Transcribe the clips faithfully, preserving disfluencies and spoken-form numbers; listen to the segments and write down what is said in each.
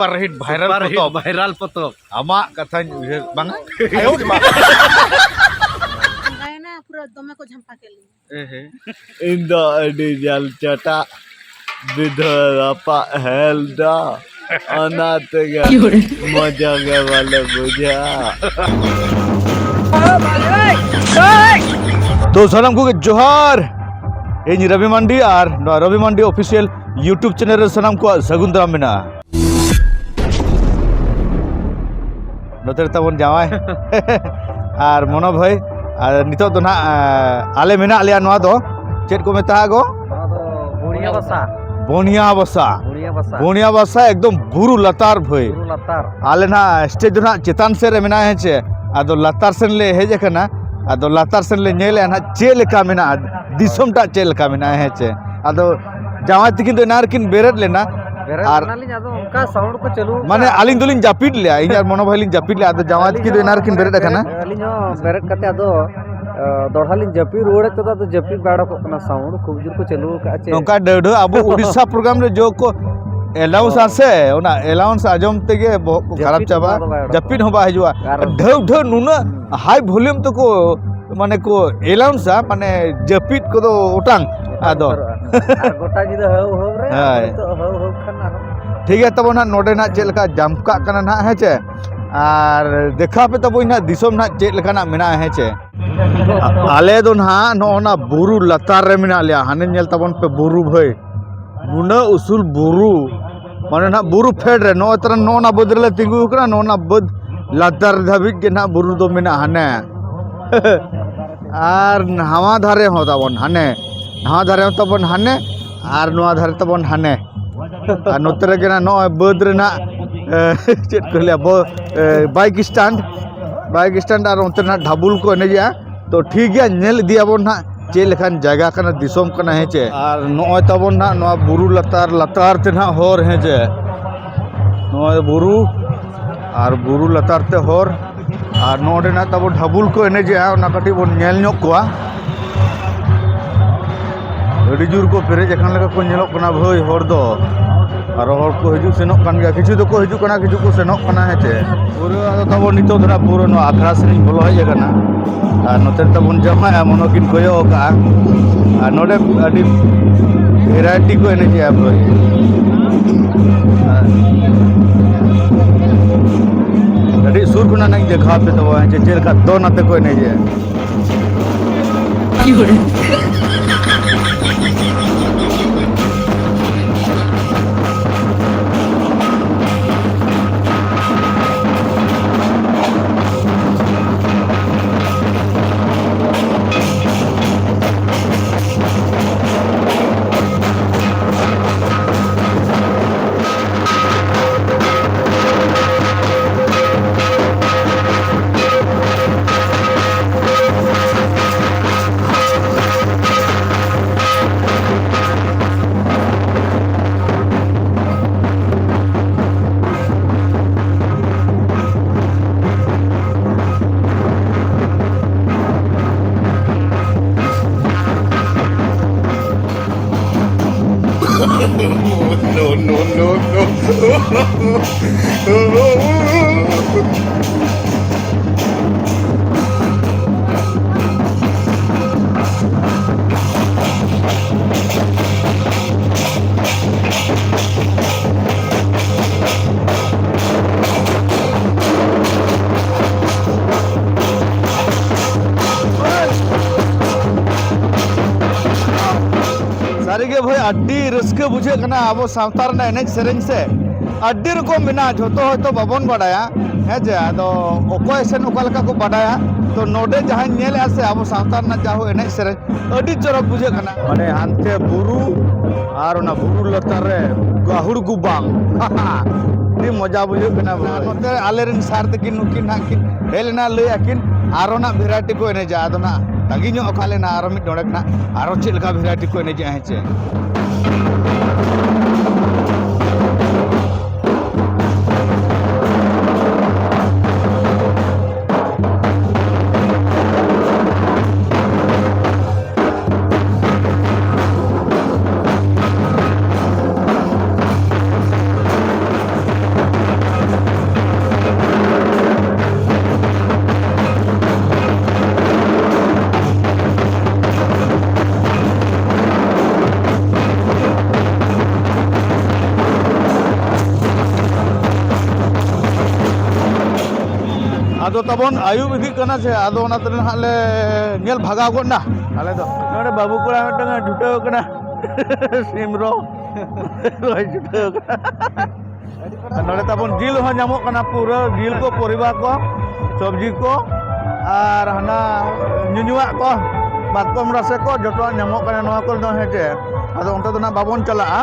Super hit viral ᱯᱚᱛᱚᱵ᱾ Viral ᱯᱚᱛᱚᱵ᱾ ᱟᱢᱟᱜ ᱠᱟᱛᱷᱟᱧ ᱩᱭᱦᱟᱹᱨ ᱵᱟᱝᱟ᱾ ᱟᱸᱜᱟᱭᱮᱱᱟ, ᱯᱩᱨᱟᱹ ᱫᱚᱢᱮ ᱠᱚ ᱡᱷᱟᱢᱯᱟ ᱠᱮᱫ ᱞᱤᱧᱟ᱾ ᱤᱧ ᱫᱚ ᱟᱹᱰᱤ ᱡᱟᱞ ᱪᱟᱴᱟᱜ ᱵᱤᱫᱷᱟᱹ ᱨᱟᱯᱟᱜ ᱦᱮᱞ ᱫᱚ, ᱚᱱᱟ ᱛᱮᱜᱮ ᱢᱚᱡᱟ ᱜᱮ ᱵᱟᱞᱮ ᱵᱩᱡᱷᱟᱹᱣᱟ᱾ ᱛᱚ ᱥᱟᱱᱟᱢ ᱠᱚᱜᱮ ᱡᱚᱦᱟᱨ, ᱤᱧ ᱨᱚᱵᱤ ᱢᱟᱱᱰᱤ ᱟᱨ ᱱᱚᱣᱟ ᱨᱚᱵᱤ ᱢᱟᱱᱰᱤ ᱚᱯᱷᱤᱥᱤᱭᱟᱞ YouTube ᱪᱮᱱᱮᱞ ᱨᱮ ᱥᱟᱱᱟᱢ ᱠᱚᱣᱟᱜ ᱥᱟᱹᱜᱩᱱ ᱫᱟᱨᱟᱢ ᱢᱮᱱᱟᱜᱼᱟ᱾ ᱱᱚᱛᱮ ᱨᱮ ᱛᱟᱵᱚᱱ ᱡᱟᱶᱟᱭ ᱟᱨ ᱢᱚᱱᱳ ᱵᱷᱟᱹᱭ᱾ ᱟᱨ ᱱᱤᱛᱚᱜ ᱫᱚ ᱱᱟᱦᱟᱜ, ᱟᱸ, ᱟᱞᱮ ᱢᱮᱱᱟᱜ ᱞᱮᱭᱟ ᱱᱚᱣᱟ ᱫᱚ, ᱪᱮᱫ ᱠᱚ ᱢᱮᱛᱟᱜᱼᱟ ᱜᱚ? ᱱᱚᱣᱟ ᱫᱚ ᱵᱩᱱᱤᱭᱟ ᱵᱟᱥᱟ᱾ ᱵᱩᱱᱤᱭᱟ ᱵᱟᱥᱟ᱾ ᱵᱩᱱᱤᱭᱟ ᱵᱟᱥᱟ᱾ ᱵᱩᱱᱤᱭᱟ ᱵᱟᱥᱟ ᱮᱠᱫᱚᱢ ᱵᱩᱨᱩ ᱞᱟᱛᱟᱨ ᱵᱷᱟᱹᱭ᱾ ᱵᱩᱨᱩ ᱞᱟᱛᱟᱨ᱾ ᱟᱞᱮ ᱱᱟᱦᱟᱜ ᱥᱴᱮᱡᱽ ᱫᱚ ᱱᱟᱦᱟᱜ ᱪᱮᱛᱟᱱ ᱥᱮᱫ ᱨᱮ ᱢᱮᱱᱟᱜᱼᱟ, ᱦᱮᱸ ᱪᱮ? ᱟᱫᱚ ᱞᱟᱛᱟᱨ ᱥᱮᱱ ᱞᱮ ᱦᱮᱡ ᱟᱠᱟᱱᱟ᱾ ᱟᱫᱚ ᱞᱟᱛᱟᱨ ᱥᱮᱱ ᱞᱮ ᱧᱮᱞᱮᱜᱼᱟ ᱱᱟᱦᱟᱜ ᱪᱮᱫ ᱞᱮᱠᱟ ᱢᱮᱱᱟᱜᱼᱟ, ᱫᱤᱥᱚᱢ ᱴᱟᱜ ᱪᱮᱫ ᱞᱮᱠᱟ ᱢᱮᱱᱟᱜᱼᱟ, ᱦᱮᱸ ᱪᱮ? ᱟᱫᱚ ᱡᱟᱶᱟᱭ ᱛᱤᱠᱤᱱ ᱫᱚ ᱮᱱᱟᱝ ᱨᱮᱠᱤᱱ ᱵᱮᱨᱮᱫ ᱞᱮᱱᱟ᱾ ᱵᱮᱨᱮᱫ ᱟᱨ ᱮᱱᱟᱞᱤᱧ, ᱟᱫᱚ ᱚᱱᱠᱟ ᱥᱟᱣᱩᱱᱰ ᱠᱚ ᱪᱟᱹᱞᱩ ᱟᱠᱟᱫ᱾ ᱢᱟᱱᱮ ᱟᱹᱞᱤᱧ ᱫᱚᱞᱤᱧ ᱡᱟᱹᱯᱤᱫ ᱞᱮᱜᱼᱟ, ᱤᱧ ᱟᱨ ᱢᱚᱱᱳ ᱵᱷᱟᱹᱭ ᱞᱤᱧ ᱡᱟᱹᱯᱤᱫ ᱞᱮᱜᱼᱟ᱾ ᱟᱫᱚ ᱡᱟᱶᱟᱭ ᱟᱹᱞᱤᱧ ᱛᱤᱠᱤᱱ ᱫᱚ ᱦᱚᱸ ᱮᱱᱟᱝ ᱨᱮᱠᱤᱱ ᱵᱮᱨᱮᱫ ᱵᱮᱨᱮᱫ, ᱟᱠᱟᱱᱟ᱾ ᱟᱹᱞᱤᱧ ᱦᱚᱸ ᱵᱮᱨᱮᱫ ᱠᱟᱛᱮ ᱟᱫᱚ, ᱟ, ᱫᱚᱦᱲᱟ ᱞᱤᱧ ᱡᱟᱹᱯᱤᱫ ᱨᱩᱣᱟᱹᱲᱮᱫ ᱛᱮᱫᱚ ᱟᱫᱚ ᱡᱟᱹᱯᱤᱫ ᱵᱟᱭ ᱚᱰᱚᱠᱚᱜ ᱠᱟᱱᱟ, ᱥᱟᱣᱩᱱᱰ ᱠᱷᱩᱵ ᱡᱳᱨ ᱠᱚ ᱪᱟᱹᱞᱩ ᱟᱠᱟᱫᱼᱟ ᱪᱮ᱾ ᱱᱚᱝᱠᱟ ᱰᱟᱹᱣᱰᱟᱹ ᱟᱵᱚ ᱩᱲᱤᱥᱥᱟ ᱯᱨᱳᱜᱨᱟᱢ ᱨᱮ ᱡᱚ ᱠᱚ ᱮᱞᱟᱣᱩᱱᱥ ᱦᱚᱸ᱾ ᱟᱥᱮ, ᱚᱱᱟ ᱮᱞᱟᱣᱩᱱᱥ ᱟᱸᱡᱚᱢ ᱛᱮᱜᱮ ᱵᱚᱦᱚᱜ ᱠᱚ ᱠᱷᱟᱨᱟᱯ ᱡᱟᱹᱯᱤᱫ ᱪᱟᱵᱟᱜᱼᱟ, ᱚᱱᱟ ᱫᱚ ᱵᱟᱭ ᱚᱰᱚᱠᱚᱜᱼᱟ᱾ ᱡᱟᱹᱯᱤᱫ ᱦᱚᱸ ᱵᱟᱭ ᱦᱤᱡᱩᱜᱼᱟ᱾ ᱟᱨ ᱰᱷᱟᱹᱣ ᱰᱷᱟᱹᱣ ᱱᱩᱱᱟᱹᱜ ᱦᱟᱭ ᱵᱷᱚᱞᱤᱭᱩᱢ ᱛᱮᱠᱚ, ᱢᱟᱱᱮ ᱠᱚ ᱮᱞᱟᱣᱩᱱᱥᱟ, ᱢᱟᱱᱮ ᱡᱟᱹᱯᱤᱫ ᱠᱚᱫᱚ ᱚᱴᱟᱝ᱾ ᱚᱴᱟᱝ ᱟᱫᱚ ᱩᱛᱟᱹᱨᱚᱜᱼᱟ᱾ ᱟᱨ ᱜᱚᱴᱟ ᱧᱤᱫᱟᱹ ᱦᱟᱹᱣ ᱦᱟᱹᱣ ᱨᱮ, ᱦᱳᱭ᱾ ᱱᱤᱛᱚᱜ ᱦᱟᱹᱣ ᱦᱟᱹᱣ ᱠᱷᱟᱱ ᱟᱨᱦᱚᱸ ᱴᱷᱤᱠ ᱜᱮᱭᱟ, ᱛᱟᱵᱚᱱ ᱦᱟᱸᱜ ᱱᱚᱰᱮ ᱱᱟᱜ ᱪᱮᱫ ᱞᱮᱠᱟ ᱡᱟᱢᱠᱟᱜ ᱠᱟᱱᱟ ᱱᱟᱜ, ᱦᱮᱸ ᱪᱮ? ᱟᱨ ᱫᱮᱠᱷᱟᱣ ᱯᱮ ᱛᱟᱵᱚᱱ ᱱᱟᱜ ᱫᱤᱥᱚᱢ ᱱᱟᱜ ᱪᱮᱫ ᱞᱮᱠᱟᱱᱟᱜ ᱢᱮᱱᱟᱜᱼᱟ, ᱦᱮᱸ ᱪᱮ? ᱟᱞᱮ ᱫᱚ ᱱᱟᱦᱟᱜ ᱱᱚᱜᱼᱚ ᱱᱟ ᱵᱩᱨᱩ ᱞᱟᱛᱟᱨ ᱨᱮ ᱢᱮᱱᱟᱜ ᱞᱮᱭᱟ᱾ ᱦᱟᱱᱮ ᱧᱮᱞ ᱛᱟᱵᱚᱱ ᱯᱮ ᱵᱩᱨᱩ ᱵᱷᱟᱹᱭ, ᱱᱩᱱᱟᱹᱜ ᱩᱥᱩᱞ ᱵᱩᱨᱩ, ᱢᱟᱱᱮ ᱱᱟᱦᱟᱜ ᱵᱩᱨᱩ ᱯᱷᱮᱰ ᱨᱮ᱾ ᱱᱚᱜᱼᱚᱭ ᱛᱟᱨᱟ ᱱᱚᱜᱼᱚ ᱱᱟ ᱵᱟᱹᱫᱽ ᱨᱮᱞᱮ ᱛᱤᱸᱜᱩ ᱟᱠᱟᱱᱟ, ᱱᱚᱜᱼᱚ ᱱᱟ ᱵᱟᱹᱫᱽ ᱞᱟᱛᱟᱨ ᱫᱷᱟᱹᱵᱤᱡ ᱜᱮ ᱱᱟᱦᱟᱜ ᱵᱩᱨᱩ ᱫᱚ ᱢᱮᱱᱟᱜᱼᱟ ᱦᱟᱱᱮ᱾ ᱟᱨ ᱱᱟᱣᱟ ᱫᱷᱟᱨᱮ ᱦᱚᱸ ᱛᱟᱵᱚᱱ ᱦᱟᱱᱮ, ᱱᱟᱣᱟ ᱫᱷᱟᱨᱮ ᱦᱚᱸ ᱛᱟᱵᱚᱱ ᱦᱟᱱᱮ, ᱟᱨ ᱱᱚᱣᱟ ᱫᱷᱟᱨᱮ ᱛᱟᱵᱚᱱ ᱦᱟᱱᱮ᱾ ᱟᱨ ᱱᱚᱛᱮ ᱨᱮᱜᱮ ᱱᱟᱜ ᱱᱚᱜᱼᱚᱭ ᱵᱟᱹᱫᱽ ᱨᱮᱱᱟᱜ, ᱮ, ᱪᱮᱫ ᱠᱚ ᱞᱟᱹᱭᱟ, ᱵᱚ-, ᱮ, ᱵᱟᱭᱤᱠ ᱥᱴᱮᱱᱰ, ᱵᱟᱭᱤᱠ ᱥᱴᱮᱱᱰ ᱟᱨ ᱚᱱᱛᱮ ᱱᱟᱜ ᱰᱷᱟᱵᱩᱞ ᱠᱚ ᱮᱱᱮᱡᱮᱜᱼᱟ᱾ ᱛᱚ ᱴᱷᱤᱠ ᱜᱮᱭᱟ, ᱧᱮᱞ ᱤᱫᱤᱭᱟᱵᱚᱱ ᱱᱟᱜ ᱪᱮᱫ ᱞᱮᱠᱟᱱ ᱡᱟᱭᱜᱟ ᱠᱟᱱᱟ, ᱫᱤᱥᱚᱢ ᱠᱟᱱᱟ, ᱦᱮᱸ ᱪᱮ? ᱟᱨ ᱱᱚᱜᱼᱚᱭ ᱛᱟᱵᱚᱱ ᱱᱟᱜ ᱱᱚᱣᱟ ᱵᱩᱨᱩ ᱞᱟᱛᱟᱨ, ᱞᱟᱛᱟᱨ ᱛᱮ ᱱᱟᱜ ᱦᱚᱨ, ᱦᱮᱸ ᱪᱮ? ᱱᱚᱜᱼᱚᱭ ᱵᱩᱨᱩ ᱟᱨ ᱵᱩᱨᱩ ᱞᱟᱛᱟᱨ ᱛᱮ ᱦᱚᱨ᱾ ᱟᱨ ᱱᱚᱰᱮ ᱱᱟᱜ ᱛᱟᱵᱚ ᱰᱷᱟᱵᱩᱞ ᱠᱚ ᱮᱱᱮᱡᱮᱜᱼᱟ, ᱚᱱᱟ ᱠᱟᱹᱴᱤᱡ ᱵᱚᱱ ᱧᱮᱞ ᱧᱚᱜ ᱠᱚᱣᱟ᱾ ᱟᱹᱰᱤ ᱡᱳᱨ ᱠᱚ ᱯᱮᱨᱮᱡ ᱟᱠᱟᱱ ᱞᱮᱠᱟ ᱠᱚ ᱧᱮᱞᱚᱜ ᱠᱟᱱᱟ ᱵᱷᱟᱹᱭ ᱦᱚᱲ ᱫᱚ᱾ ᱟᱨᱚ ᱦᱚᱲ ᱠᱚ ᱦᱤᱡᱩᱜ ᱥᱮᱱᱚᱜ ᱠᱟᱱ ᱜᱮᱭᱟ, ᱠᱤᱪᱷᱩ ᱫᱚᱠᱚ ᱦᱤᱡᱩᱜ ᱠᱟᱱᱟ, ᱠᱤᱪᱷᱩ ᱠᱚ ᱥᱮᱱᱚᱜ ᱠᱟᱱᱟ, ᱦᱮᱸ ᱪᱮ᱾ ᱯᱩᱨᱟᱹ ᱟᱫᱚ ᱛᱟᱵᱚᱱ ᱱᱤᱛᱚᱜ ᱫᱚ ᱱᱟᱜ ᱯᱩᱨᱟᱹ ᱱᱚᱣᱟ ᱟᱠᱷᱲᱟ ᱥᱮᱫ ᱤᱧ ᱵᱚᱞᱚ ᱦᱮᱡ ᱟᱠᱟᱱᱟ᱾ ᱟᱨ ᱱᱚᱛᱮ ᱨᱮ ᱛᱟᱵᱚᱱ ᱡᱟᱶᱟᱭ ᱮᱢᱚᱱᱚᱜ ᱠᱤᱱ ᱠᱚᱭᱚᱜ ᱟᱠᱟᱜᱼᱟ᱾ ᱟᱨ ᱱᱚᱰᱮ ᱟᱹᱰᱤ ᱵᱷᱮᱨᱟᱭᱴᱤ ᱠᱚ ᱮᱱᱮᱡᱮᱜᱼᱟ ᱵᱷᱟᱹᱭ᱾ ᱟᱨ ᱟᱹᱰᱤ ᱥᱩᱨ ᱠᱷᱚᱱᱟᱜ ᱱᱟᱧ ᱫᱮᱠᱷᱟᱣ ᱟᱯᱮ ᱛᱟᱵᱚᱱᱟ ᱡᱮ ᱪᱮᱫ ᱞᱮᱠᱟ ᱫᱚᱱ ᱟᱛᱮ ᱠᱚ ᱮᱱᱮᱡᱮᱜᱼᱟ᱾ No, no, no, no. ᱥᱟᱹᱨᱤᱜᱮ ᱵᱷᱟᱹᱭ, ᱟᱹᱰᱤ ᱨᱟᱹᱥᱠᱟᱹ ᱵᱩᱡᱷᱟᱹᱜ ᱠᱟᱱᱟ ᱟᱵᱚ ᱥᱟᱶᱛᱟ ᱨᱮᱱᱟᱜ ᱮᱱᱮᱡ ᱥᱮᱨᱮᱧ ᱥᱮ᱾ ᱟᱹᱰᱤ ᱨᱚᱠᱚᱢ ᱢᱮᱱᱟᱜᱼᱟ, ᱡᱷᱚᱛᱚ ᱦᱚᱭᱛᱳ ᱵᱟᱵᱚᱱ ᱵᱟᱰᱟᱭᱟ, ᱦᱮᱸ ᱪᱮ? ᱟᱫᱚ ᱚᱠᱚᱭ ᱥᱮᱱ ᱚᱠᱟ ᱞᱮᱠᱟ ᱠᱚ ᱵᱟᱰᱟᱭᱟ, ᱛᱚ ᱱᱚᱰᱮ ᱡᱟᱦᱟᱸᱧ ᱧᱮᱞᱮᱫᱼᱟ ᱥᱮ ᱟᱵᱚ ᱥᱟᱶᱛᱟ ᱨᱮᱱᱟᱜ ᱡᱟᱦᱳ ᱮᱱᱮᱡ ᱥᱮᱨᱮᱧ, ᱟᱹᱰᱤ ᱪᱚᱨᱚᱠ ᱵᱩᱡᱷᱟᱹᱜ ᱠᱟᱱᱟ᱾ ᱢᱟᱱᱮ ᱦᱟᱱᱛᱮ ᱵᱩᱨᱩ ᱟᱨ ᱚᱱᱟ ᱵᱩᱨᱩ ᱞᱟᱛᱟᱨ ᱨᱮ ᱜᱟᱹᱦᱩᱲ ᱜᱩᱵᱟᱝ᱾ ᱟᱹᱰᱤ ᱢᱚᱡᱟ ᱵᱩᱡᱷᱟᱹᱜ ᱠᱟᱱᱟ ᱵᱷᱟᱹᱭ᱾ ᱟᱨ ᱱᱚᱛᱮ ᱟᱞᱮᱨᱮᱱ ᱥᱟᱨ ᱛᱟᱹᱠᱤᱱ, ᱱᱩᱠᱤᱱ ᱦᱟᱸᱜ ᱠᱤᱱ ᱦᱮᱡ ᱞᱮᱱᱟ, ᱞᱟᱹᱭ ᱟᱹᱠᱤᱱ ᱟᱨᱚ ᱱᱟᱜ ᱵᱷᱮᱨᱟᱭᱴᱤ ᱠᱚ ᱮᱱᱮᱡᱟ᱾ ᱟᱫᱚ ᱱᱟᱜ ᱛᱟᱺᱜᱤ ᱧᱚᱜ ᱟᱠᱟᱫ ᱞᱮᱱᱟ ᱟᱨᱚ ᱢᱤᱫ ᱰᱚᱸᱰᱮᱠ ᱱᱟᱜ ᱟᱨᱚ ᱪᱮᱫ ᱞᱮᱠᱟ ᱵᱷᱮᱨᱟᱭᱴᱤ ᱠᱚ ᱮᱱᱮᱡᱟ, ᱦᱮᱸ ᱪᱮ? ᱫᱚ ᱛᱟᱵᱚᱱ ᱟᱹᱭᱩᱵ ᱤᱫᱤᱜ ᱠᱟᱱᱟ ᱥᱮ, ᱟᱫᱚ ᱚᱱᱟᱛᱮ ᱱᱟᱦᱟᱜ ᱞᱮ ᱧᱮᱞ ᱵᱷᱟᱜᱟᱣ ᱜᱚᱫ ᱱᱟ᱾ ᱟᱞᱮ ᱫᱚ ᱱᱚᱰᱮ ᱵᱟᱹᱵᱩ ᱠᱚᱲᱟ ᱢᱤᱫᱴᱟᱝ ᱮ ᱪᱷᱩᱴᱟᱹᱣ ᱠᱟᱱᱟ ᱥᱤᱢ ᱨᱚ ᱨᱚᱭ ᱪᱷᱩᱴᱟᱹᱣ ᱠᱟᱱᱟ᱾ ᱟᱨ ᱱᱚᱰᱮ ᱛᱟᱵᱚᱱ ᱡᱤᱞ ᱦᱚᱸ ᱧᱟᱢᱚᱜ ᱠᱟᱱᱟ, ᱯᱩᱨᱟᱹ ᱡᱤᱞ ᱠᱚ, ᱯᱚᱨᱤᱵᱟ ᱠᱚ, ᱥᱚᱵᱽᱡᱤ ᱠᱚ, ᱟᱨ ᱦᱟᱱᱟ ᱧᱩᱧᱩᱣᱟᱜ ᱠᱚ, ᱢᱟᱛᱠᱚᱢ ᱨᱟᱥᱮ ᱠᱚ, ᱡᱚᱛᱚᱣᱟᱜ ᱧᱟᱢᱚᱜ ᱠᱟᱱᱟ ᱱᱚᱣᱟ ᱠᱚᱨᱮ ᱫᱚ, ᱦᱮᱸ ᱪᱮ? ᱟᱫᱚ ᱚᱱᱛᱮ ᱫᱚ ᱱᱟᱜ ᱵᱟᱵᱚᱱ ᱪᱟᱞᱟᱜᱼᱟ᱾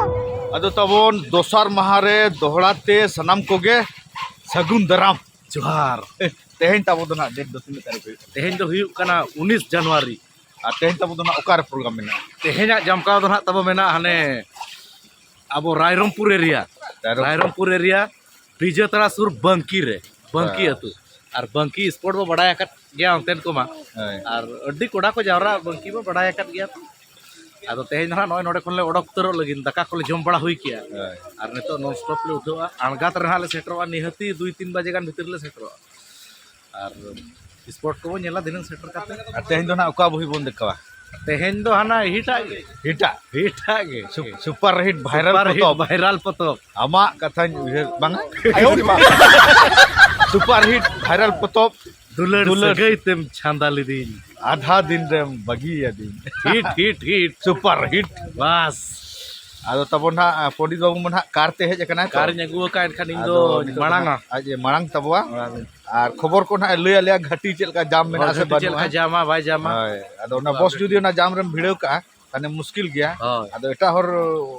ᱟᱫᱚ ᱛᱟᱵᱚᱱ ᱫᱚᱥᱟᱨ ᱢᱟᱦᱟ ᱨᱮ ᱫᱚᱦᱲᱟ ᱛᱮ ᱥᱟᱱᱟᱢ ᱠᱚᱜᱮ ᱥᱟᱹᱜᱩᱱ ᱫᱟᱨᱟᱢ᱾ ᱡᱚᱦᱟᱨ᱾ ᱛᱮᱦᱮᱧ ᱛᱟᱵᱚ ᱫᱚ ᱱᱟᱜ ᱰᱮᱴ ᱫᱚ ᱛᱤᱱᱟᱹᱜ ᱛᱟᱹᱨᱤᱠᱷ ᱦᱩᱭᱩᱜ ᱠᱟᱱᱟ? ᱛᱮᱦᱮᱧ ᱫᱚ ᱦᱩᱭᱩᱜ ᱠᱟᱱᱟ ᱩᱱᱤᱥ ᱡᱟᱱᱩᱣᱟᱨᱤ᱾ ᱟᱨ ᱛᱮᱦᱮᱧ ᱛᱟᱵᱚ ᱫᱚ ᱱᱟᱜ ᱚᱠᱟᱨᱮ ᱯᱨᱳᱜᱨᱟᱢ ᱢᱮᱱᱟᱜᱼᱟ? ᱛᱮᱦᱮᱧᱟᱜ ᱡᱟᱢᱠᱟᱣ ᱫᱚ ᱱᱟᱜ ᱛᱟᱵᱚ ᱢᱮᱱᱟᱜᱼᱟ ᱦᱟᱱᱮ ᱟᱵᱚ ᱨᱟᱭᱨᱚᱝᱯᱩᱨ ᱮᱨᱤᱭᱟ᱾ ᱨᱟᱭᱨᱚᱝᱯᱩᱨ᱾ ᱨᱟᱭᱨᱚᱝᱯᱩᱨ ᱮᱨᱤᱭᱟ, ᱵᱤᱡᱮᱛᱟᱲᱟ ᱥᱩᱨ ᱵᱟᱝᱠᱤ ᱨᱮ, ᱵᱟᱝᱠᱤ ᱦᱮᱸ᱾ ᱟᱹᱛᱩ᱾ ᱟᱨ ᱵᱟᱝᱠᱤ ᱥᱯᱚᱴ ᱵᱚ ᱵᱟᱲᱟᱭ ᱟᱠᱟᱫ ᱜᱮᱭᱟ ᱚᱱᱛᱮᱱ ᱠᱚᱢᱟ᱾ ᱦᱳᱭ᱾ ᱟᱨ ᱟᱹᱰᱤ ᱠᱚᱲᱟ ᱠᱚ ᱡᱟᱣᱨᱟᱜᱼᱟ, ᱵᱟᱝᱠᱤ ᱵᱚ ᱵᱟᱲᱟᱭ ᱟᱠᱟᱫ ᱜᱮᱭᱟ ᱛᱚ᱾ ᱟᱫᱚ ᱛᱮᱦᱮᱧ ᱫᱚ ᱦᱟᱸᱜ ᱱᱚᱜᱼᱚᱭ ᱱᱚᱸᱰᱮ ᱠᱷᱚᱱ ᱞᱮ ᱚᱰᱚᱠ ᱩᱛᱟᱹᱨᱚᱜ ᱞᱟᱹᱜᱤᱫ, ᱫᱟᱠᱟ ᱠᱚᱞᱮ ᱡᱚᱢ ᱵᱟᱲᱟ ᱦᱩᱭ ᱠᱮᱜᱼᱟ᱾ ᱦᱳᱭ᱾ ᱟᱨ ᱱᱤᱛᱚᱜ ᱱᱚᱱ ᱥᱴᱚᱯ ᱞᱮ ᱩᱴᱷᱟᱹᱣᱟ, ᱟᱬᱜᱟᱛ ᱨᱮ ᱦᱟᱸᱜ ᱞᱮ ᱥᱮᱴᱮᱨᱚᱜᱼᱟ, ᱱᱤᱦᱟᱹᱛᱤ ᱫᱩᱭ ᱛᱤᱱ ᱵᱟᱡᱮ ᱜᱟᱱ ᱵᱷᱤᱛᱤᱨ ᱨᱮᱞᱮ ᱥᱮᱴᱮᱨᱚᱜᱼᱟ᱾ ᱟᱨ ᱥᱯᱚᱴ ᱠᱚᱵᱚ ᱧᱮᱞᱟ ᱫᱷᱤᱱᱟᱹᱝ ᱥᱮᱴᱮᱨ ᱠᱟᱛᱮ᱾ ᱟᱨ ᱛᱮᱦᱮᱧ ᱫᱚ ᱱᱟᱜ ᱚᱠᱟ ᱵᱚᱦᱤ ᱵᱚᱱ ᱫᱮᱠᱷᱟᱣᱟ? ᱛᱮᱦᱮᱧ ᱫᱚ ᱦᱟᱱᱟ ᱦᱤᱴᱟᱜ ᱜᱮ᱾ ᱦᱤᱴᱟᱜ? ᱦᱤᱴᱟᱜ ᱜᱮ᱾ ᱥᱩ-, super hit viral super hit ᱯᱚᱛᱚᱵ᱾ ᱵᱷᱟᱭᱨᱟᱞ ᱯᱚᱛᱚᱵ᱾ ᱟᱢᱟᱜ ᱠᱟᱛᱷᱟᱧ ᱩᱭᱦᱟᱹᱨ ᱵᱟᱝᱟ? ᱟᱭᱳ ᱨᱮ ᱵᱟᱵᱟ᱾ ᱥᱩᱯᱟᱨ ᱦᱤᱴ ᱵᱷᱟᱭᱨᱟᱞ ᱯᱚᱛᱚᱵ᱾ ᱫᱩᱞᱟᱹᱲ ᱫᱩᱞᱟᱹᱲ᱾ ᱥᱟᱹᱜᱟᱹᱭ ᱛᱮᱢ ᱪᱷᱟᱸᱫᱟ ᱞᱤᱫᱤᱧ᱾ ᱟᱫᱷᱟ ᱫᱤᱱ ᱨᱮᱢ ᱵᱟᱹᱜᱤᱭᱟᱫᱤᱧ᱾ Hit, hit, hit. Super hit. ᱵᱟᱥ᱾ ᱟᱫᱚ ᱛᱟᱵᱚᱱ ᱦᱟᱸᱜ, ᱯᱚᱱᱰᱤᱛ ᱵᱟᱹᱵᱩ ᱢᱟ ᱦᱟᱸᱜ ᱠᱟᱨ ᱛᱮ ᱦᱮᱡ ᱟᱠᱟᱱᱟᱭ ᱛᱚ᱾ ᱠᱟᱨᱤᱧ ᱟᱹᱜᱩ ᱟᱠᱟᱫ, ᱮᱱᱠᱷᱟᱱ ᱤᱧ ᱟᱫᱚ ᱫᱚ ᱱᱤᱛᱚᱜ ᱫᱚ ᱢᱟᱲᱟᱝᱟ᱾ ᱦᱟᱸᱜ ᱟᱡ ᱮ ᱢᱟᱲᱟᱝ ᱛᱟᱵᱚᱣᱟ᱾ ᱢᱟᱲᱟᱝ᱾ ᱟᱨ ᱠᱷᱚᱵᱚᱨ ᱠᱚ ᱱᱟᱦᱟᱜ ᱮ ᱞᱟᱹᱭ ᱟᱞᱮᱭᱟ, ᱜᱷᱟᱴᱤ ᱪᱮᱫ ᱞᱮᱠᱟ ᱡᱟᱢ ᱢᱮᱱᱟᱜᱼᱟ ᱥᱮ ᱜᱷᱟᱴᱤ ᱪᱮᱫ ᱵᱟᱹᱱᱩᱜᱼᱟ᱾ ᱞᱮᱠᱟ ᱡᱟᱢᱟ, ᱵᱟᱭ ᱡᱟᱢᱟ᱾ ᱦᱳᱭ, ᱟᱫᱚ ᱚᱱᱟ ᱵᱚᱥ ᱡᱩᱫᱤ ᱚᱱᱟ ᱡᱟᱢ ᱨᱮᱢ ᱵᱷᱤᱲᱟᱹᱣ ᱠᱟᱜᱼᱟ, ᱛᱟᱦᱞᱮ ᱢᱩᱥᱠᱤᱞ ᱜᱮᱭᱟ᱾ ᱦᱳᱭ᱾ ᱟᱫᱚ ᱮᱴᱟᱜ ᱦᱚᱨ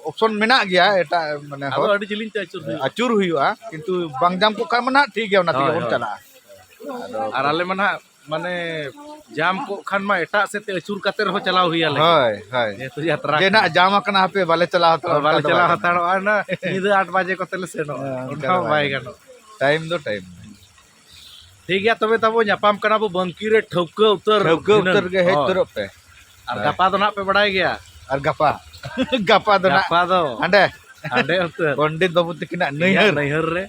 ᱚᱯᱥᱚᱱ ᱢᱮᱱᱟᱜ ᱜᱮᱭᱟ, ᱮᱴᱟᱜ ᱢᱟᱱᱮ ᱟᱫᱚ ᱦᱚᱨ᱾ ᱟᱹᱰᱤ ᱡᱤᱞᱤᱧ ᱛᱮ ᱟᱹᱪᱩᱨ ᱦᱩᱭᱩᱜᱼᱟ᱾ ᱟᱹᱪᱩᱨ ᱦᱩᱭᱩᱜᱼᱟ, ᱠᱤᱱᱛᱩ ᱵᱟᱝ ᱡᱟᱢ ᱠᱚᱜ ᱠᱷᱟᱱ ᱢᱟ ᱱᱟᱦᱟᱜ ᱴᱷᱤᱠ ᱜᱮᱭᱟ, ᱚᱱᱟ ᱛᱮᱜᱮ ᱦᱳᱭ, ᱵᱚᱱ ᱦᱳᱭ᱾ ᱪᱟᱞᱟᱜᱼᱟ᱾ ᱟᱫᱚ ᱟᱨ ᱟᱞᱮ ᱢᱟ ᱱᱟᱦᱟᱜ ᱢᱟᱱᱮ ᱡᱟᱢ ᱠᱚᱜ ᱠᱷᱟᱱ ᱢᱟ ᱮᱴᱟᱜ ᱥᱮᱫ ᱛᱮ ᱟᱹᱪᱩᱨ ᱠᱟᱛᱮ ᱨᱮᱦᱚᱸ ᱪᱟᱞᱟᱣ ᱦᱩᱭ ᱟᱞᱮ᱾ ᱦᱳᱭ, ᱦᱳᱭ᱾ ᱡᱮᱦᱮᱛᱩ ᱡᱟᱛᱨᱟ ᱡᱮ ᱠᱟᱱᱟ᱾ ᱱᱟᱦᱟᱜ ᱡᱟᱢ ᱟᱠᱟᱱᱟ, ᱦᱟᱯᱮ ᱵᱟᱞᱮ ᱪᱟᱞᱟᱣ ᱦᱟᱛᱟᱲᱚᱜᱼᱟ, ᱦᱳᱭ, ᱵᱟᱞᱮ ᱚᱱᱠᱟ ᱫᱚ ᱪᱟᱞᱟᱣ ᱵᱟᱭ ᱜᱟᱱᱚᱜᱼᱟ᱾ ᱦᱟᱛᱟᱲᱚᱜᱼᱟ, ᱚᱱᱟ ᱧᱤᱫᱟᱹ ᱟᱴ ᱵᱟᱡᱮ ᱠᱚᱛᱮ ᱞᱮ ᱥᱮᱱᱚᱜᱼᱟ, ᱦᱮᱸ, ᱚᱱᱠᱟ ᱚᱱᱠᱟ ᱫᱚ ᱵᱟᱭ ᱵᱟᱭ ᱜᱟᱱᱚᱜᱼᱟ᱾ ᱜᱟᱱᱚᱜᱼᱟ᱾ ᱴᱟᱭᱤᱢ ᱫᱚ ᱴᱟᱭᱤᱢ᱾ ᱴᱷᱤᱠ ᱜᱮᱭᱟ, ᱛᱚᱵᱮ ᱛᱟᱵᱚ ᱧᱟᱯᱟᱢ ᱠᱟᱱᱟ ᱵᱚ ᱵᱟᱝᱠᱤ ᱨᱮ ᱴᱷᱟᱹᱣᱠᱟᱹ ᱩᱛᱟᱹᱨ ᱴᱷᱟᱹᱣᱠᱟᱹ ᱫᱷᱤᱱᱟᱹᱝ᱾ ᱩᱛᱟᱹᱨ ᱜᱮ ᱦᱮᱡ ᱦᱳᱭ᱾ ᱩᱛᱟᱹᱨᱚᱜ ᱯᱮ᱾ ᱟᱨ ᱦᱳᱭ᱾ ᱜᱟᱯᱟ ᱫᱚ ᱱᱟᱦᱟᱜ ᱯᱮ ᱵᱟᱲᱟᱭ ᱜᱮᱭᱟ᱾ ᱟᱨ ᱜᱟᱯᱟ? ᱜᱟᱯᱟ ᱫᱚ ᱦᱟᱸᱰᱮ? ᱦᱟᱸᱰᱮ ᱩᱛᱟᱹᱨ᱾ ᱯᱚᱱᱰᱤᱛ ᱵᱟᱹᱵᱩ ᱛᱟᱹᱠᱤᱱᱟᱜ ᱤᱧᱟᱹᱜ ᱱᱟᱹᱭᱦᱟᱹᱨ᱾ ᱱᱟᱹᱭᱦᱟᱹᱨ ᱨᱮ᱾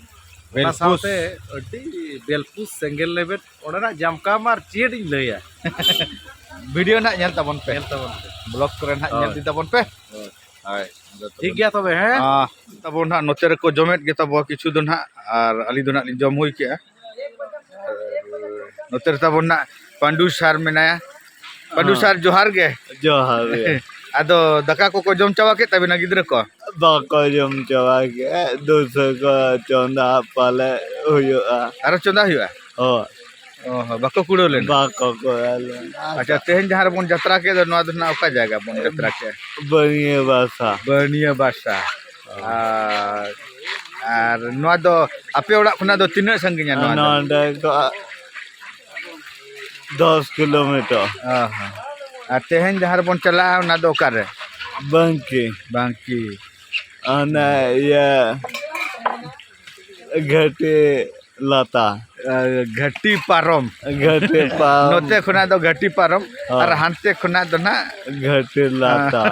ᱚᱱᱟ ᱵᱮᱞᱯᱩᱥ᱾ ᱥᱟᱶᱛᱮ ᱟᱹᱰᱤ ᱵᱮᱞᱯᱩᱥ ᱥᱮᱸᱜᱮᱞ ᱞᱮᱵᱮᱫ, ᱚᱸᱰᱮᱱᱟᱜ ᱡᱟᱢᱠᱟᱣ ᱢᱟ ᱟᱨ ᱪᱮᱫ ᱤᱧ ᱞᱟᱹᱭᱟ᱾ ᱵᱷᱤᱰᱤᱭᱳ ᱱᱟᱦᱟᱜ ᱧᱮᱞ ᱛᱟᱵᱚᱱ ᱯᱮ᱾ ᱧᱮᱞ ᱛᱟᱵᱚᱱ ᱯᱮ᱾ ᱵᱞᱚᱜ ᱠᱚᱨᱮ ᱱᱟᱦᱟᱜ ᱧᱮᱞ ᱦᱳᱭ᱾ ᱤᱫᱤ ᱛᱟᱵᱚᱱ ᱯᱮ᱾ ᱦᱳᱭ᱾ ᱦᱳᱭ᱾ ᱴᱷᱤᱠ ᱜᱮᱭᱟ ᱛᱚᱵᱮ, ᱦᱮᱸ? ᱟᱸ, ᱛᱟᱵᱚᱱ ᱱᱟᱦᱟᱜ ᱱᱚᱛᱮ ᱨᱮᱠᱚ ᱡᱚᱢᱮᱫ ᱜᱮ ᱛᱟᱵᱚᱣᱟ, ᱠᱤᱪᱷᱩ ᱫᱚ ᱱᱟᱦᱟᱜ, ᱟᱨ ᱟᱹᱞᱤᱧ ᱫᱚ ᱱᱟᱦᱟᱜ ᱞᱤᱧ ᱡᱚᱢ ᱦᱩᱭ ᱠᱮᱜᱼᱟ᱾ ᱱᱚᱛᱮ ᱨᱮ ᱛᱟᱵᱚᱱ ᱱᱟᱜ ᱯᱟᱱᱰᱩ ᱥᱟᱨ ᱢᱮᱱᱟᱭᱟ᱾ ᱯᱟᱱᱰᱩ ᱦᱮᱸ᱾ ᱥᱟᱨ, ᱡᱚᱦᱟᱨ ᱜᱮ᱾ ᱡᱚᱦᱟᱨ ᱜᱮ᱾ ᱟᱫᱚ ᱫᱟᱠᱟ ᱠᱚᱠᱚ ᱡᱚᱢ ᱪᱟᱵᱟ ᱠᱮᱫ ᱛᱟᱵᱮᱱᱟ ᱜᱤᱫᱽᱨᱟᱹ ᱠᱚ? ᱵᱟᱠᱚ ᱡᱚᱢ ᱪᱟᱵᱟ ᱠᱮᱫ, ᱫᱩᱥᱟᱹ ᱠᱚ ᱪᱚᱸᱫᱟ ᱯᱟᱞᱮ ᱦᱩᱭᱩᱜᱼᱟ᱾ ᱟᱨᱚ ᱪᱚᱸᱫᱟ ᱦᱩᱭᱩᱜᱼᱟ? ᱦᱳᱭ᱾ ᱚ ᱦᱚᱸ, ᱵᱟᱠᱚ ᱠᱩᱲᱟᱹᱣ ᱞᱮᱱᱟ? ᱵᱟᱠᱚ ᱠᱩᱲᱟᱹᱣ ᱞᱮᱱᱟ᱾ ᱟᱪᱪᱷᱟ, ᱛᱮᱦᱮᱧ ᱡᱟᱦᱟᱸ ᱨᱮᱵᱚᱱ ᱡᱟᱛᱨᱟ ᱠᱮᱫ ᱫᱚ, ᱱᱚᱣᱟ ᱫᱚ ᱱᱟᱜ ᱚᱠᱟ ᱡᱟᱭᱜᱟ ᱵᱚᱱ ᱡᱟᱛᱨᱟ ᱠᱮᱫᱼᱟ? ᱵᱟᱹᱱᱤᱭᱟᱹ ᱵᱟᱥᱟ᱾ ᱵᱟᱹᱱᱤᱭᱟᱹ ᱵᱟᱥᱟ᱾ ᱟᱨ, ᱟᱨ ᱱᱚᱣᱟ ᱫᱚ ᱟᱯᱮ ᱚᱲᱟᱜ ᱠᱷᱚᱱᱟᱜ ᱫᱚ ᱛᱤᱱᱟᱹᱜ ᱥᱟᱺᱜᱤᱧᱟ ᱱᱚᱣᱟ ᱫᱚ? ᱱᱚᱰᱮ ᱠᱷᱚᱱ ᱫᱚᱥ ᱠᱤᱞᱳᱢᱤᱴᱟᱨ᱾ ᱚ ᱦᱚᱸ᱾ ᱟᱨ ᱛᱮᱦᱮᱧ ᱡᱟᱦᱟᱸ ᱨᱮᱵᱚᱱ ᱪᱟᱞᱟᱜᱼᱟ, ᱚᱱᱟ ᱫᱚ ᱚᱠᱟᱨᱮ? ᱵᱟᱝᱠᱤ᱾ ᱵᱟᱝᱠᱤ᱾ ᱚᱱᱮ ᱤᱭᱟᱹ ᱜᱷᱟᱹᱴᱤ ᱞᱟᱛᱟ᱾ ᱟᱨ ᱜᱷᱟᱹᱴᱤ ᱯᱟᱨᱚᱢ᱾ ᱜᱷᱟᱹᱴᱤ ᱯᱟᱨᱚᱢ᱾ ᱱᱚᱛᱮ ᱠᱷᱚᱱᱟᱜ ᱫᱚ ᱜᱷᱟᱹᱴᱤ ᱯᱟᱨᱚᱢ, ᱦᱳᱭ᱾ ᱟᱨ ᱦᱟᱱᱛᱮ ᱠᱷᱚᱱᱟᱜ ᱫᱚ ᱱᱟᱜ ᱜᱷᱟᱹᱴᱤ ᱞᱟᱛᱟ᱾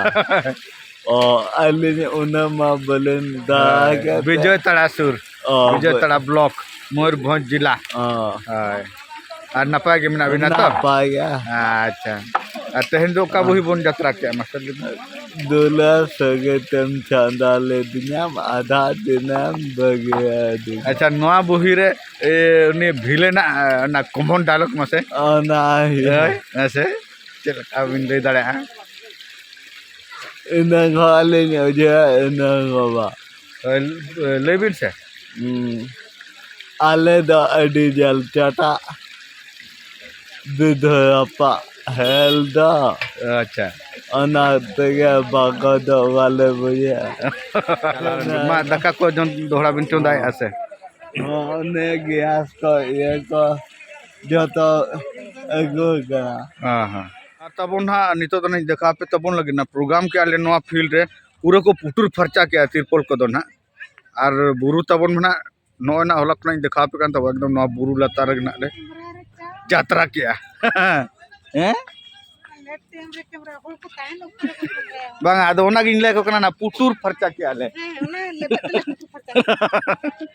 ᱚ, ᱟᱹᱞᱤᱧ ᱩᱱᱟᱹᱜ ᱢᱟ ᱵᱟᱹᱞᱤᱧ ᱫᱟᱜᱟ᱾ ᱦᱳᱭ, ᱵᱤᱡᱚᱭ ᱛᱟᱲᱟ ᱥᱩᱨ, ᱚ, ᱵᱤᱡᱚᱭ ᱵᱟᱹ- ᱛᱟᱲᱟ ᱵᱞᱚᱠ, ᱢᱚᱭᱩᱨᱵᱷᱚᱸᱡᱽ ᱡᱮᱞᱟ᱾ ᱚ᱾ ᱦᱳᱭ᱾ ᱟᱨ ᱱᱟᱯᱟᱭ ᱜᱮ ᱢᱮᱱᱟᱜ ᱵᱤᱱᱟ ᱛᱚ? ᱱᱟᱯᱟᱭ ᱜᱮ᱾ ᱟᱪᱪᱷᱟ᱾ ᱟᱨ ᱛᱮᱦᱮᱧ ᱫᱚ ᱚᱠᱟ ᱚ᱾ ᱵᱩᱦᱤ ᱵᱚᱱ ᱡᱟᱛᱨᱟ ᱠᱮᱜᱼᱟ, ᱢᱟᱥᱮ ᱞᱟᱹᱭ ᱵᱤᱱ? ᱫᱩᱞᱟᱹᱲ ᱥᱟᱹᱜᱟᱹᱭ ᱛᱮᱢ ᱪᱷᱟᱸᱫᱟ ᱞᱤᱫᱤᱧᱟᱢ, ᱟᱫᱷᱟ ᱫᱤᱱᱮᱢ ᱵᱟᱹᱜᱤᱭᱟᱹᱫᱤᱧᱟ᱾ ᱟᱪᱪᱷᱟ, ᱱᱚᱣᱟ ᱵᱩᱦᱤ ᱨᱮ, ᱮ, ᱩᱱᱤ ᱵᱷᱤᱞᱮᱱᱟᱜ, ᱮ, ᱚᱱᱟ ᱠᱚᱢᱚᱱ ᱰᱟᱭᱞᱚᱜ ᱢᱟᱥᱮ᱾ ᱚᱱᱟ ᱦᱩᱭᱩᱜᱼᱟ᱾ ᱦᱳᱭ, ᱢᱟᱥᱮ, ᱪᱮᱫ ᱞᱮᱠᱟ ᱵᱤᱱ ᱞᱟᱹᱭ ᱫᱟᱲᱮᱭᱟᱜᱼᱟ? ᱤᱱᱟᱹ ᱠᱚ ᱟᱹᱞᱤᱧ ᱚᱡᱮ, ᱤᱱᱟᱹ ᱠᱚ ᱵᱟ᱾ ᱦᱳᱭ, ᱞᱟᱹᱭ ᱵᱤᱱ ᱥᱮ᱾ ᱦᱩᱸ᱾ ᱟᱞᱮ ᱫᱚ ᱟᱹᱰᱤ ᱡᱟᱞ ᱪᱟᱴᱟ᱾ ᱵᱤᱫᱷᱚᱭᱟᱯᱟ ᱦᱮᱞ ᱫᱚ᱾ ᱟᱪᱪᱷᱟ᱾ ᱚᱱᱟ ᱛᱮᱜᱮ ᱵᱟᱠᱚ ᱫᱚ ᱵᱟᱞᱮ ᱵᱩᱡᱷᱟᱹᱜᱼᱟ᱾ ᱢᱟ, ᱫᱟᱠᱟ ᱠᱚ ᱡᱚᱢ ᱫᱚᱦᱲᱟ ᱵᱤᱱ ᱪᱚᱸᱫᱟᱭᱮᱫᱼᱟ ᱥᱮ? ᱦᱚᱸ, ᱚᱱᱮ ᱜᱮᱥ ᱠᱚ, ᱤᱭᱟᱹ ᱠᱚ, ᱡᱚᱛᱚ ᱟᱹᱜᱩ ᱠᱟᱱᱟ᱾ ᱦᱮᱸ, ᱦᱮᱸ᱾ ᱟᱨ ᱛᱟᱵᱚᱱ ᱦᱟᱸᱜ ᱱᱤᱛᱚᱜ ᱫᱚ ᱱᱟᱦᱟᱜ ᱫᱮᱠᱷᱟᱣ ᱟᱯᱮ ᱛᱟᱵᱚᱱ ᱞᱟᱹᱜᱤᱫ ᱱᱟ ᱯᱨᱳᱜᱨᱟᱢ ᱠᱮᱜᱼᱟ ᱞᱮ ᱱᱚᱣᱟ ᱯᱷᱤᱞᱰ ᱨᱮ, ᱯᱩᱨᱟᱹ ᱠᱚ ᱯᱩᱴᱩᱨ ᱯᱷᱟᱨᱪᱟ ᱠᱮᱜᱼᱟ ᱛᱤᱨᱯᱚᱞ ᱠᱚᱫᱚ ᱱᱟᱦᱟᱜ᱾ ᱟᱨ ᱵᱩᱨᱩ ᱛᱟᱵᱚᱱ ᱢᱟ ᱱᱟᱦᱟᱜ ᱱᱚᱜᱼᱚᱭ ᱱᱟᱜ ᱦᱚᱞᱟ ᱠᱷᱚᱱᱟᱜ ᱤᱧ ᱫᱮᱠᱷᱟᱣ ᱟᱯᱮ ᱠᱟᱱ ᱛᱟᱵᱚᱱ, ᱮᱠᱫᱚᱢ ᱱᱚᱣᱟ ᱵᱩᱨᱩ ᱞᱟᱛᱟᱨ ᱨᱮᱜᱮ ᱱᱟᱜ ᱞᱮ ᱡᱟᱛᱨᱟ ᱠᱮᱜᱼᱟ᱾ ᱦᱮᱸ? ᱞᱮᱴ ᱴᱟᱭᱤᱢ ᱨᱮ ᱠᱮᱢᱨᱟ ᱦᱚᱲ ᱠᱚ ᱛᱟᱦᱮᱱ ᱚᱠᱛᱚ ᱨᱮ ᱠᱚ ᱠᱮᱢᱨᱟᱭᱟ᱾ ᱵᱟᱝᱟ, ᱟᱫᱚ ᱚᱱᱟᱜᱤᱧ ᱞᱟᱹᱭ ᱟᱠᱚ ᱠᱟᱱᱟ, ᱱᱟ ᱯᱩᱴᱩᱨ ᱯᱷᱟᱨᱪᱟ ᱠᱮᱜᱼᱟ ᱞᱮ᱾ ᱦᱮᱸ, ᱚᱱᱟ ᱞᱮᱵᱮᱫ ᱛᱮᱞᱮ ᱯᱩᱴᱩᱨ ᱯᱷᱟᱨᱪᱟ ᱠᱮᱜᱼᱟ᱾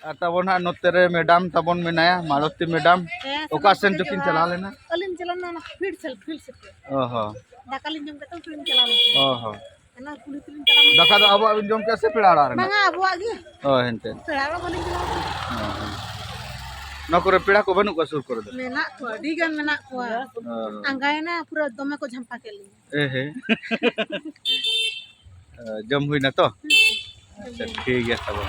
ᱟᱨ ᱛᱟᱵᱚᱱ ᱦᱟᱸᱜ ᱱᱚᱛᱮ ᱨᱮ ᱢᱮᱰᱟᱢ ᱛᱟᱵᱚᱱ ᱢᱮᱱᱟᱭᱟ, ᱢᱟᱞᱚᱛᱤ ᱢᱮᱰᱟᱢ᱾ ᱦᱮᱸ, ᱚᱠᱟ ᱥᱟᱱᱟᱢ ᱥᱮᱱ ᱠᱚᱜᱮ ᱪᱚᱠᱤᱱ ᱡᱚᱦᱟᱨ᱾ ᱪᱟᱞᱟᱣ ᱞᱮᱱᱟ? ᱟᱹᱞᱤᱧ ᱪᱟᱞᱟᱣ ᱞᱮᱱᱟ ᱚᱱᱟ ᱯᱷᱤᱞᱰ ᱥᱮᱫ, ᱯᱷᱤᱞᱰ ᱥᱮᱫ ᱛᱮ᱾ ᱚ ᱦᱚᱸ᱾ ᱫᱟᱠᱟ ᱞᱤᱧ ᱡᱚᱢ ᱠᱟᱛᱮ ᱚᱱᱛᱮ ᱞᱤᱧ ᱪᱟᱞᱟᱣ ᱞᱮᱱᱟ᱾ ᱚ ᱦᱚᱸ᱾ ᱚᱱᱟ ᱠᱩᱞᱦᱤ ᱛᱮᱞᱤᱧ ᱪᱟᱞᱟᱣ ᱞᱮᱱᱟ᱾ ᱫᱟᱠᱟ ᱫᱚ ᱟᱵᱚᱣᱟᱜ ᱵᱤᱱ ᱡᱚᱢ ᱠᱮᱜᱼᱟ ᱥᱮ ᱯᱮᱲᱟ ᱚᱲᱟᱜ ᱨᱮᱱᱟᱜ? ᱵᱟᱝᱟ, ᱟᱵᱚᱣᱟᱜ ᱜᱮ᱾ ᱚ, ᱦᱮᱱᱛᱮ᱾ ᱯᱮᱲᱟ ᱚᱲᱟᱜ ᱵᱟᱹᱞᱤᱧ ᱪᱟᱞᱟᱣ ᱠᱟᱱᱟ᱾ ᱚ ᱦᱚᱸ᱾ ᱱᱚᱣᱟ ᱠᱚᱨᱮ ᱯᱮᱲᱟ ᱠᱚ ᱵᱟᱹᱱᱩᱜ ᱠᱚᱣᱟ ᱥᱩᱨ ᱠᱚᱨᱮ ᱫᱚ? ᱢᱮᱱᱟᱜ ᱠᱚᱣᱟ, ᱟᱹᱰᱤ ᱜᱟᱱ ᱢᱮᱱᱟᱜ ᱠᱚᱣᱟ᱾ ᱚ᱾ ᱟᱸᱜᱟᱭᱮᱱᱟ, ᱯᱩᱨᱟᱹ ᱫᱚᱢᱮ ᱠᱚ ᱡᱷᱟᱢᱯᱟ ᱠᱮᱫ ᱞᱤᱧᱟ᱾ ᱮ ᱦᱮ᱾ ᱡᱚᱢ ᱦᱩᱭᱱᱟ ᱛᱚ? ᱟᱪᱪᱷᱟ, ᱴᱷᱤᱠ ᱜᱮᱭᱟ ᱛᱟᱵᱚᱱ᱾